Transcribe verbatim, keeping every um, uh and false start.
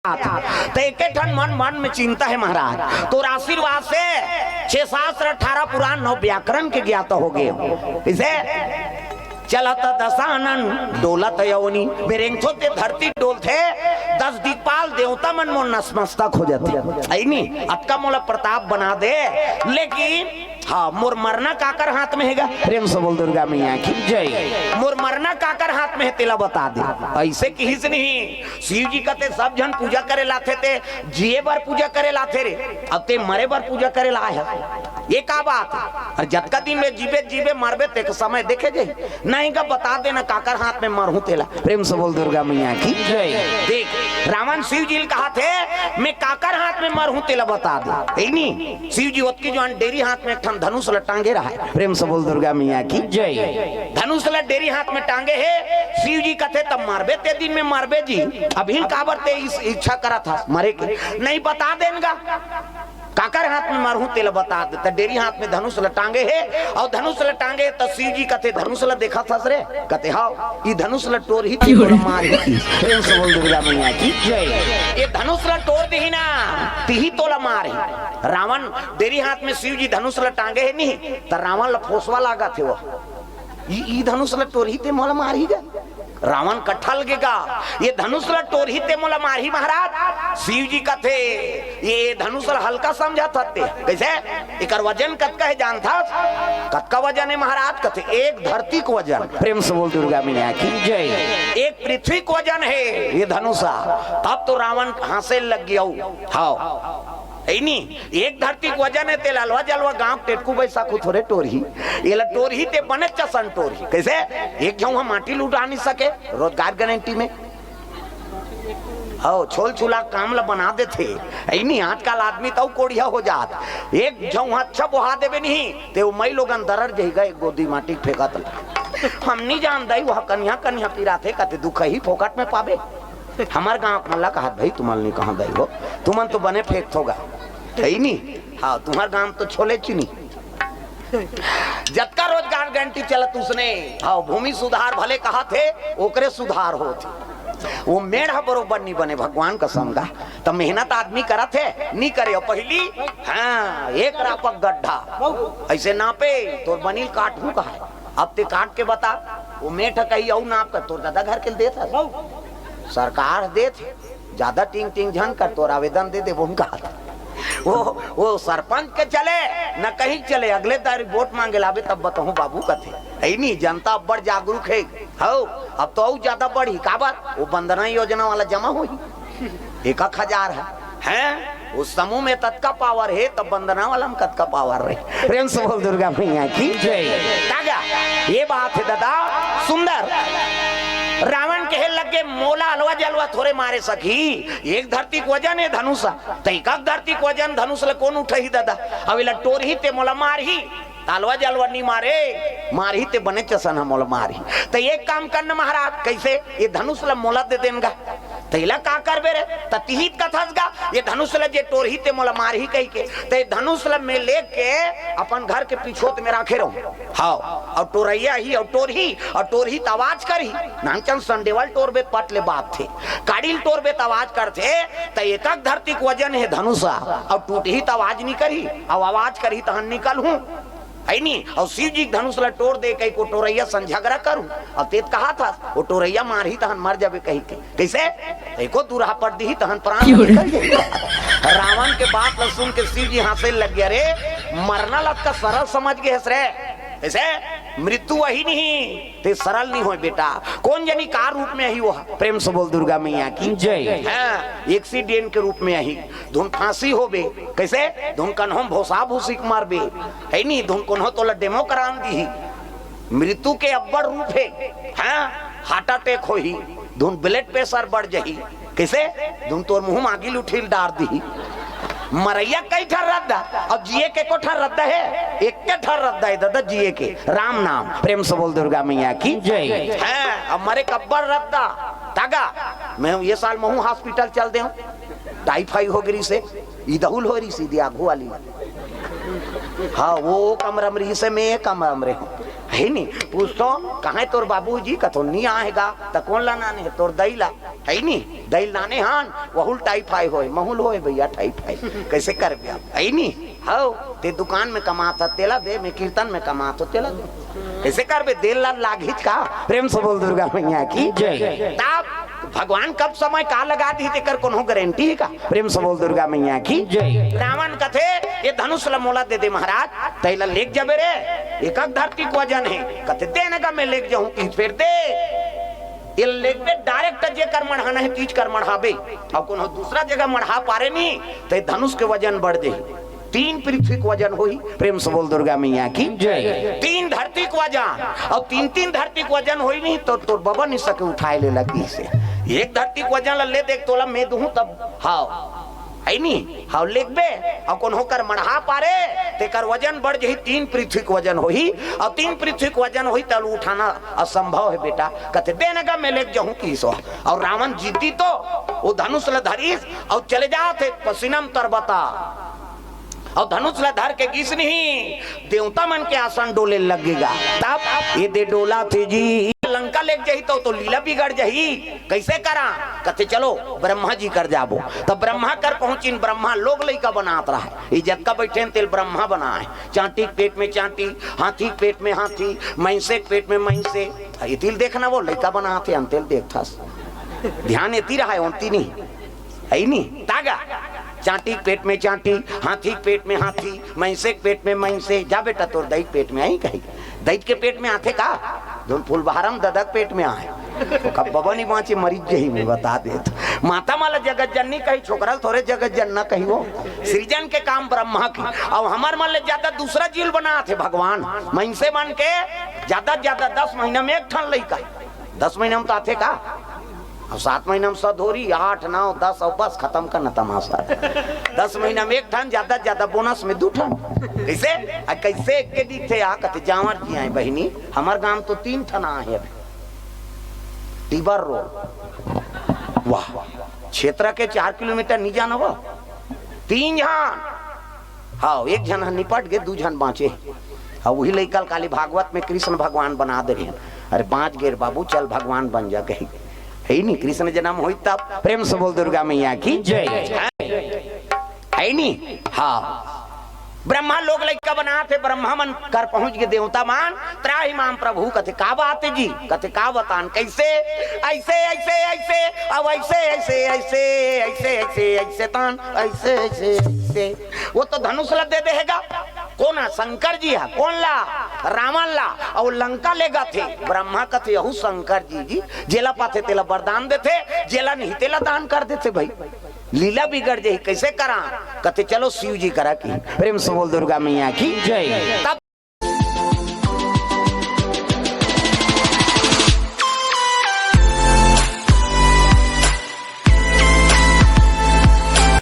आत। त एके ठन मन, मन में चिंता हे महाराज, तोर आशीर्वाद से छह शास्त्र, अठारह पुराण, नौ व्याकरण के ज्ञाता हो गे। इसे चलत दशानन डोलत अवनी, बेरेंगथो ते धरती डोलथे, दस दिक्पाल देवता मन मोर नसमस्तक हो जाथे। अइनी अतका मोला प्रताप बना दे, लेकिन हाँ, मोर मरना काकर हाथ में हे गा? प्रेम से बोल दुर्गा मैया की जय। मोर मरना काकर हाथ में हे, तेला बता दे। अइसे किहिस नहीं, शिव जी कथे सब झन पूजा करे ल आथे, ते जिए बर पूजा करे ल आथे रे, अब ते मरे बर पूजा करे ल आए हे। ये का बात हे? अरे जतका दिन में जीबे जीबे, मरबे ते समय देखे जाही। नहीं का बता देना काकर हाथ में मरहूं तेला। प्रेम से बोल दुर्गा मैया की जय। देख, रावण शिव जी ल कहाथे, मैं काकर हाथ में मरहूं तेला बता दे। हे नी, शिव जी ओतकी जुवान डेरी हाथ में एक ठन धनुष ल टांगे रहय। प्रेम से बोल दुर्गा मैया की जय। धनुष ल डेरी हाथ में टांगे हे, शिव जी कथे तब मरबे ते दिन में मरबे जी, अभी काबर ते इस इच्छा करत हस मरे के? नहीं बता देन गा। काकर हाथ में मरहूं तेला बता दे। त डेरी हाथ में धनुष ल टांगे हे, अउ धनुष ल टांगे हे त शिव जी कथे धनुष ल देखत हस रे? कथे हव, ई धनुष ल टोरही ते मोला मारही। प्रेम से बोल दुर्गा मैया की जय। ये धनुष ल टोर दिही ना, तिही तोला मारही। रावण डेरी हाथ में शिव जी धनुष ल टांगे हे नहीं, त रावण ल फोसवा लागत हे वो। ई, ई धनुष ल टोरही ते मोला मारही गा। रावण कठल गे गा, ये धनुष ल टोरही ते मोला मारही महाराज। शिव जी कथे, ये धनुष ल हल्का समझत हते। कइसे? एकर वजन कतका हे जानथस? कतका वजन हे महाराज? कथे, एक धरती के वजन। प्रेम से बोल दुर्गा मैया की जय। एक पृथ्वी के वजन हे ये धनुषा। तब तो रावण हाँसे लग गे। हव। हे नी, एक धरती के वजन हे, तेला अलवा जलवा गांव टेटकू बैसाखू थोरे टोरही। एला टोरही ते बने चसन टोरही। कइसे? एक झउहा माटी ल उठा नहीं सके, रोजगार गारंटी में। हव, छोल छुला काम ल बना देथे। हे नी, आजकल आदमी त अउ कोढ़िया हो जात। एक झउहा अच्छा बोहा देबे नहीं, ते ओ मई लोगन दरर जही गा, एक गोदी माटी फेंकत ल। हम नहीं जान दई, वह कनिहा कनिहा पिराथे, कथे दुखही फोकट में पाबे। हमर गांव के मन ला कहत, भाई तुमन नहीं कहा दई हो, तुमन तो बने फेंकथो गा। हे नी? हाँ, तुम्हर गांव तो छोले चीनी। जतका रोजगार गारंटी चलत उसने, हाँ, भूमि सुधार भले कहाथे, ओकरे सुधार होत। वो मेड़ ह बरोबर नहीं बने, भगवान कसम गा। त मेहनत आदमी करत हे, नहीं करे। अउ पहिली, हाँ, एक रापक गड्ढा, अइसे नापे, तोर बनिल काटहूं कहाय। अब ते काट के बता, वो मेठ कही अउ नाप कर तोर दादा घर के देत हस। सरकार देत हे, ज्यादा टिंग टिंग झन कर, तोर आवेदन दे देबो हम कहा। वो, वो सरपंच के चले, न कहीं चले, अगले तारीख वोट मांगे लाबे तब बताहूं बाबू कथे। हे नी, जनता अब्बड़ जागरूक हे। हव, अब तो अउ ज्यादा बढ़ही, काबर? वो वंदना योजना वाला जमा होही। एक एक हजार हे, हैं? उस समूह में ततका पावर हे, तब वंदना वाला में कतका पावर रही। प्रेम से बोल दुर्गा मैया की जय। तागा, ये बात हे दादा, सुंदर। रावण कहे लगे, मोला अलवा जलवा थोरे मारे सकी, एक धरती के वजन हे धनुष, त एक एक धरती के वजन धनुष ल कोन उठही दादा? अब एला टोरही ते मोला मारही, त अलवा जलवा नी मारे, मारही ते बने चसन ह मोला मारही। त एक काम करना महाराज, कइसे? ये धनुष ल मोला दे देन गा। त एला का करबे रे? त तिही त कथस गा, ये धनुष ल जे टोरही ते मोला मारही कहिके। त ये धनुष ल मैं लेके अपन घर के पिछोत में राखे रहूं। हव, अउ टोरइया ही, अउ टोरही, अउ टोरही त आवाज करही। नानचन संडेवा ल टोरबे त पट ले बाजथे, काड़ी ल टोरबे त आवाज करथे। त एक एक धरती के वजन हे धनुषा, अउ टूटही त आवाज नी करही, अउ आवाज करही तहन निकलहूं। हे नी? अउ शिव जी के धनुष ल टोर दे कहिके टोरइया सन झगरा करू। अउ ते त कहाथस, वो टोरइया मारही तहन मर जाबे कहिके। कइसे? एको दूरहा पट दिही तहन प्राण निकल जाही। रावण के बात ल सुन के शिव जी हाँसे लग गे, अरे, मरना ल अतका सरल समझ गे हस रे। कइसे? मृत्यु वही नहीं, ते सरल नहीं होय बेटा। कोन जनी का रूप में आही वो? प्रेम से बोल दुर्गा मैया की जय। हाँ, एक्सीडेंट के रूप में आही। धुन फांसी होबे, कइसे? धुन कन्हों भोसा भूसी के मरबे, हे नी? धुन कोनो तोला डेमो करान दिही। मृत्यु के अब्बड़ रूप हे। हाँ, हार्ट अटैक होही, धुन ब्लड प्रेशर बढ़ जही। कइसे? धुन तोर मुंह म आगी ल उठिल डार दिही। मरइया कई ठन रद्दा, अब जिए के एको ठन रद्दा हे? एके ठन रद्दा हे दादा जिए के, राम नाम। प्रेम से बोल दुर्गा मैया की जय। हाँ, अब मरे के अब्बड़ रद्दा। तागा, मैं ये साल महूं हॉस्पिटल चल देंव, टाइफाइड हो गे रिसे, इदहुल हो रिसे, इदे आघू वाली। हाँ, वो कमरा में रिसे, मैं ये कमरा में रहूं। हे नी? पूछथों, "कहाँ हे तोर बाबूजी?" कथों, "नी आए हे गा।" "त कोन ला नाने हे?" "तोर दई ला।" हे नी? "दई ला नाने हन, वहू ल टाइफाई होय।" "महू ल होय भैया टाइफाई।" कइसे करबे अब? हे नी? हव, ते दुकान में कमात हस, तेला दे, मैं कीर्तन में कमात हों, तेला दे। कइसे करबे? दे ल लागही का? प्रेम से बोल दुर्गा मैया की जय। तब भगवान कब समय का लगा दिही, तेकर कोनो गारंटी हे का? प्रेम से बोल दुर्गा मैया की जय। रावण कथे, "ये धनुष ल मोला दे दे महाराज, तैं ला लेग जाबे रे, एकक धरती के वजन हे।" कथे, "दे न गा, मैं लेग जाहूं।" कि फेर दे, ये लेगबे direct जेकर मढ़ाना हे, तीज कर मढ़ाबे, अउ कोनो दूसरा जगह मढ़ा पारे नी, त ये धनुष के वजन बढ़ जाही, तीन पृथ्वी के वजन होही। प्रेम से बोल दुर्गा मैया की जय। तीन धरती के वजन, अउ तीन तीन धरती के वजन होही नी, त तोर बबा नी सके उठाए ले लगी से। एक धरती के वजन ल ले देख, तोला मैं दूहूं तब, हव, हे नी? हव, लेगबे, अउ कोनो कर मढ़ा पारे, तेकर वजन बढ़ जाही, तीन पृथ्वी के वजन होही, अउ तीन पृथ्वी के वजन होही, त उठाना असंभव हे बेटा। कथे, "दे न गा, मैं लेग जाहूं" किहिस। अउ रावण जिद्दी तो, वो धनुष ल धरिस, अउ चले जात हे पश्चिम तरबता। अउ धनुष ल धर के गिस नहीं, देवता मन के आसन डोले लग गे गा। तब ये दे डोलत हे जी, लंका लेग जाही त, तो लीला बिगड़ जाही। कइसे करा? कथे, "चलो ब्रह्मा जी कर जाबो।" तब ब्रह्मा कर पहुंचिन, ब्रह्मा लोग लइका बनात रहय। ये जतका बइठे हन, तेला ब्रह्मा बनाय। चांटी के पेट में चांटी, हाथी के पेट में हाथी, मइनसे के पेट में मइनसे। एती ल देखना, वो लइका बनात हे, अंते ल देखथस। ध्यान एती रहय, ओन्ती नहीं। हे नी? त गा, चांटी के पेट में चांटी, हाथी के पेट में हाथी, मइनसे के पेट में मइनसे। जा बेटा, तोर दई के पेट में आही कही। दई के पेट में आथे का? जउन फूलबहारम ददा के पेट में आय, ओकर बबा नी बांचे, मरिच जही, मैं बता देत। माता मन ल जगत जननी कही, छोकरा ल थोरे जगत जनना कही। वो सृजन के काम ब्रह्मा के, अउ हमर मन ले जादा दूसरा जीव ल बनात हे भगवान। मइनसे मन के जादा जादा दस महीना में एक ठन लइका, दस महीना में त आथे का? अउ सात महीना में सधोरी, आठ, नौ, दस, अउ बस, खतम करना तमाशा। दस महीना में एक ठन, जादा जादा बोनस में दू ठन। कइसे? अउ कइसे एक के दिखथे? आ कथे, "जांवर जी आय बहिनी, हमर गांव तो तीन ठन आय हे अभी। टीबर रोड।" वाह, क्षेत्र के चार किलोमीटर नी जाना वो? तीन झन। हव, एक झन ह निपट गे, दू झन बांचे। अउ उही लइका ल काली भागवत में कृष्ण भगवान बना दे रहे हन। अरे बांच गे रे बाबू, चल भगवान बन जा कही। हे नी, कृष्ण जनम होही तब। प्रेम से बोल दुर्गा मैया की जय। हे नी? हव। ब्रह्मा लोग लइका बनात हे, ब्रह्मा मन कर पहुंच गे देवता मन, "त्राहि माम प्रभु।" कथे, "का बात हे जी?" कथे, "का बतान, कइसे?" "अइसे, अइसे, अइसे, अउ अइसे, अइसे, अइसे, अइसे, अइसे, अइसे तान, अइसे, अइसे, अइसे।" वो तो धनुष ल दे देहे गा। कोन ह? शंकर जी ह। कोन ला? रावण ला। अउ लंका लेगथे। ब्रह्मा कथे, "यहू शंकर जी जी, जेला पाथे तेला वरदान देथे, जेला नहीं तेला दान कर देथे भाई। लीला बिगड़ जाही, कइसे करा?" कथे, "चलो शिव जी करा की।" प्रेम से बोल दुर्गा मैया की जय। तब